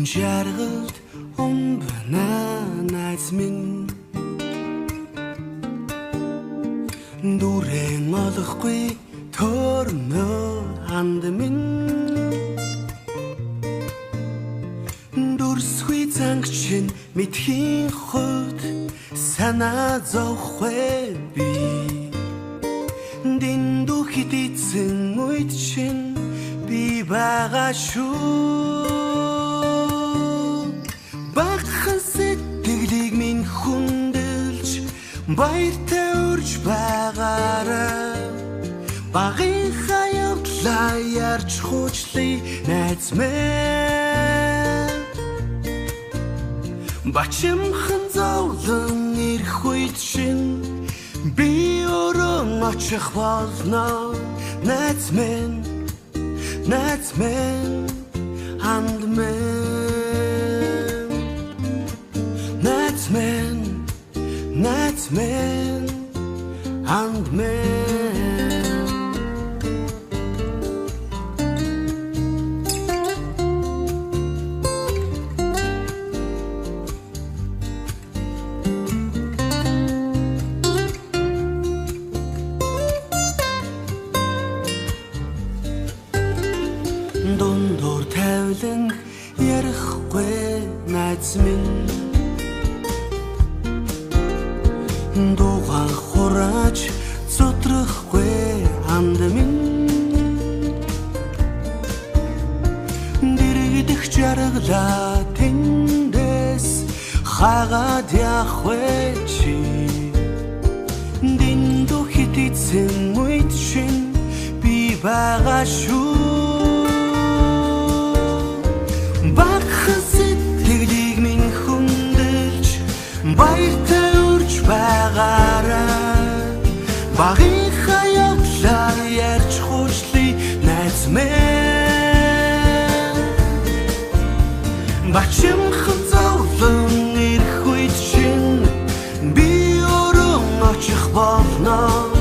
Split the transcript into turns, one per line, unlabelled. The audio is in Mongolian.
Жаргалд умбна найз минь, дүрэн олохгүй төрнө анд минь, дүрсгүй занг чинь мэдхийн хувьд санаа зовхгүй би. Дэндүү хитийцэн үед чинь би байгаа шүү. Багахан сэтгэлийг минь хүндэлж баяртай урьж байгаарай. Багынхаа явдлаа ярьж хуучлаа найз минь. Бачимхан зовлон ирэх үед чинь би өөрөө очих болно. Найз минь, найз минь, анд минь. Найз минь, найз минь, анд минь. Дундуур тавилан ярихгүй найз минь, дуугаан хурааж зудрахгүй анд минь. Дэрэгдэх жаргалаа тэндээс хагаад явах вэ чи? Дэндүү хитийцэн үед чинь би байгаа шүү. Багахан сэтгэлийг минь хүндэлж баяртай урьж байгаарай. Багынхаа явдлаа ярьж хуучлаа найз минь. Бачимхан зовлон ирэх үед чинь би өөрөө очих болно.